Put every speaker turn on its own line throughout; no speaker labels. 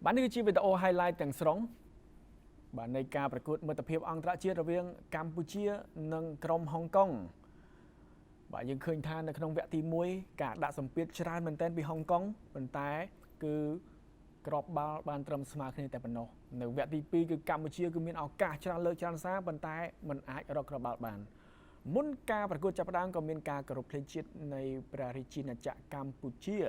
បាទនេះគឺជាវីដេអូ highlight ទាំងស្រុងបាទនៃការប្រកួតមិត្តភាពអន្តរជាតិរវាងកម្ពុជានិងក្រុមហុងកុងបាទយើងឃើញថានៅក្នុងវគ្គទី1ការដាក់សម្ពាធច្រើនមែនទែនពីហុងកុងប៉ុន្តែគឺក្របបាល់បានត្រឹមស្មើគ្នាតែប៉ុណ្ណោះនៅវគ្គទី2គឺកម្ពុជាគឺមានឱកាសច្រើនលើកច្រើនសារប៉ុន្តែมันអាចរកគ្រាប់បាល់បានមុនការប្រកួតចាប់ផ្ដើមក៏មានការគោរពភ្លេងជាតិនៃព្រះរាជាណាចក្រកម្ពុជា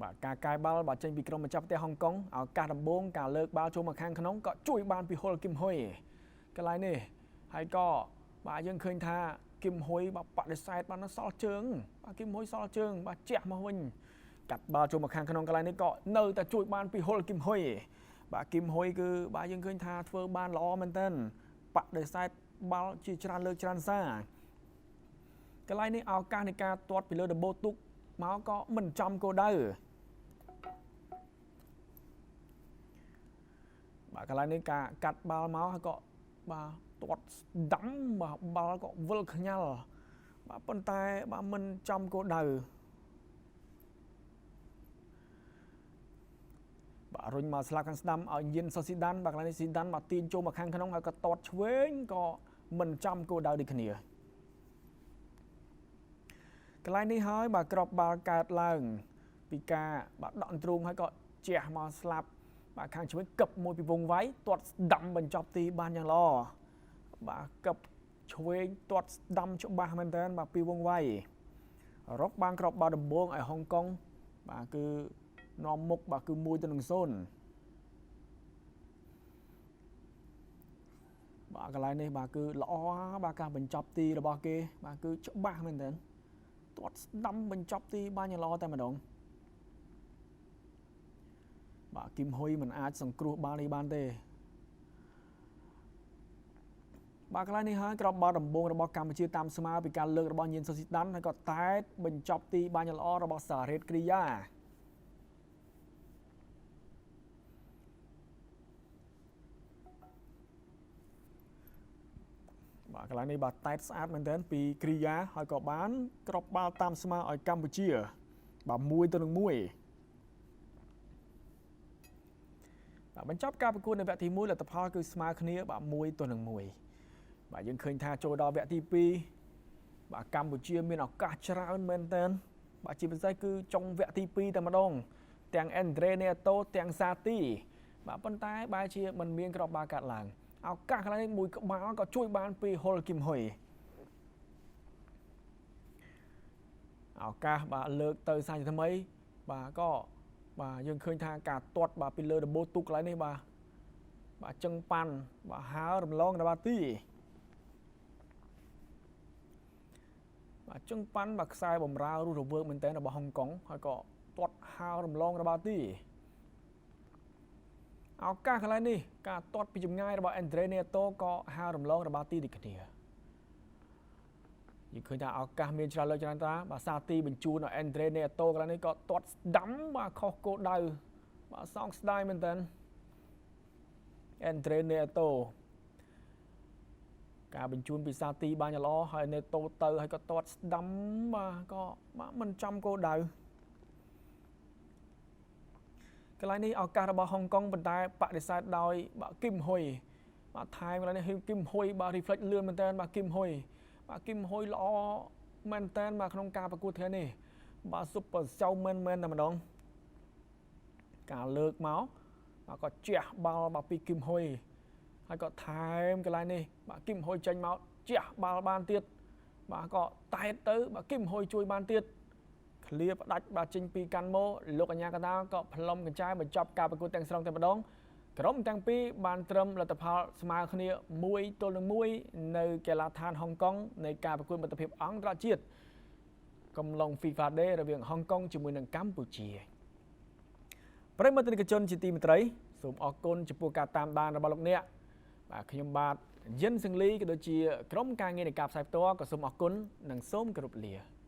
បាទការកាយបាល់បាទចេញពីក្រុមម្ចាស់ផ្ទះហុងកុងឱកាសដំបូងការលើកបាល់ចូលមកខាងក្នុងក៏ជួយបានពីហ៊ុលគឹមហ៊ុយកន្លែងនេះហើយក៏បាទយើងឃើញថាគឹមហ៊ុយបាទបដិសេធបានសល់ជើងបាទគឹមហ៊ុយសល់ជើងបាទជះមកវិញកាត់បាល់ចូលមកខាងក្នុងកន្លែងនេះក៏នៅតែជួយបានពីហ៊ុលគឹមហ៊ុយបាទគឹមហ៊ុយគឺបាទយើងឃើញថាធ្វើបានល្អមែនទែនបដិសេធបាល់ជាច្រើនលើកច្រើនសារកន្លែងនេះឱកាសនៃការទាត់ពីលើដំបូលទូកមកក៏មិនចំគោលដៅបាទកន្លែងនេះការកាត់បាល់មកហើយក៏បាទទាត់ស្ដាំបាទបាល់ក៏វិលខ្ញាល់បាទប៉ុន្តែបាទមិនចំគោលដៅបាទរុញមកស្លាប់ខាងស្ដាំឲ្យញៀនសុស៊ីដានបាទកន្លែងនេះស៊ីដានបាទទាញចូលមកខាងក្នុងហើយក៏ទាត់ឆ្វេងក៏មិនចំគោលដៅដូចគ្នាកន្លែងនេះហើយបាទក្របបាល់កើតឡើងពីការបាទដកទ្រូងហើយក៏ជះមកស្លាប់បាទខាងឆ្វេងកឹបមួយពីវងវាយទាត់ស្ដាំបញ្ចប់ទីបានយ៉ាងល្អបាទកឹបឆ្វេងទាត់ស្ដាំច្បាស់មែនទែនបាទពីវងវាយរកបានក្របបាល់ដំបូងឲ្យហុងកុងបាទគឺនាំមុខបាទគឺ1-0បាទកន្លែងនេះបាទគឺល្អបាទការបញ្ចប់ទីរបស់គេបាទគឺច្បាស់មែនទែនទាត់ស្ដាំបញ្ចប់ទីបានយ៉ាងល្អតែម្ដងបាទគឹមហ៊ុយមិនអាចសង្គ្រោះបាល់នេះបានទេបាទកន្លែងនេះហើយក្របបាល់ដំបូងរបស់កម្ពុជាតាមស្មើពីការលើករបស់ញៀនសុស៊ីដានហើយក៏តែតបញ្ចប់ទីបានយ៉ាងល្អរបស់សារ៉េតគ្រីយ៉ាបាទកន្លែងនេះបាទតែតស្អាតមែនទែនពីគ្រីយ៉ាហើយក៏បានក្របបាល់តាមស្មើឲ្យកម្ពុជាបាទ1-1បាទបញ្ចប់ការប្រកួតនៅវគ្គទី1លទ្ធផលគឺស្មើគ្នាបាទ1-1បាទយើងឃើញថាចូលដល់វគ្គទី2បាទកម្ពុជាមានឱកាសច្រើនមែនទែនបាទជាពិសេសគឺចុងវគ្គទី2តែម្ដងទាំងអេនដ្រេនេតូទាំងសាទីបាទប៉ុន្តែបែរជាមិនមានក្របបាល់កាត់ឡើងឱកាសកន្លែងនេះមួយក្បាលក៏ជួយបានពីហ៊ុលគឹមហ៊ុយឱកាសបាទលើកទៅសាជាថ្មីបាទក៏បាទយើងឃើញថាការទាត់បាទពីលើដំបូលទូកកន្លែងនេះបាទបាទចឹងប៉ាន់បាទហើរំលងរបស់ទីបាទចឹងប៉ាន់បាទខ្សែបំរើរស់រវើកមែនទែនរបស់ហុងកុងហើយក៏ទាត់ហើររំលងរបស់ទីឱកាសកន្លែងនេះការទាត់ពីចម្ងាយរបស់អេនដ្រេនេតូក៏ហើររំលងរបស់ទីដូចគ្នាយើងឃើញថាឱកាសមានច្រើនលើកច្រើនតាបាទសាទីបញ្ជូនឲ្យអេនដ្រេនេតូកន្លែងនេះក៏ទាត់ស្ដាំបាទខុសគោលដៅបាទសោកស្ដាយមែនទែនអេនដ្រេនេតូការបញ្ជូនពីសាទីបានល្អហើយនេតូទៅហើយក៏ទាត់ស្ដាំបាទក៏បាទមិនចំគោលដៅកន្លែងនេះឱកាសរបស់ហុងកុងប៉ុន្តែបដិសេធដោយបាទគឹមហ៊ុយបាទថែមកន្លែងនេះគឹមហ៊ុយបាទ reflex លឿនមែនតើបាទគឹមហ៊ុយបាទគឹមហ៊ុយល្អមែនតើបាទក្នុងការប្រកួតថ្ងៃនេះបាទ super ចៅមែនមែនតែម្ដងការលើកមកបាទក៏ជះបាល់បាទពីគឹមហ៊ុយហើយក៏ថែមកន្លែងនេះបាទគឹមហ៊ុយចេញមកជះបាល់បានទៀតបាទក៏តែតទៅបាទគឹមហ៊ុយជួយបានទៀតឃ្លាផ្ដាច់បាទចេញពីកាន់ម៉ូលោកអញ្ញាកតាក៏ផ្លុំកញ្ចែបញ្ចប់ការប្រកួតទាំងស្រុងតែម្ដងក្រុមទាំងពីរបានត្រឹមលទ្ធផលស្មើគ្នា1-1នៅកីឡាដ្ឋានហុងកុងនៃការប្រកួតមិត្តភាពអន្តរជាតិកំឡុង FIFA Day រវាងហុងកុងជាមួយនឹងកម្ពុជាប្រិយមិត្តទស្សនិកជនជាទីមេត្រីសូមអរគុណចំពោះការតាមដានរបស់លោកអ្នកបាទខ្ញុំបាទយិនសឹងលីក៏ដូចជាក្រុមការងារនៃការផ្សាយផ្ទាល់ក៏សូមអរគុណនិងសូមគោរពលា។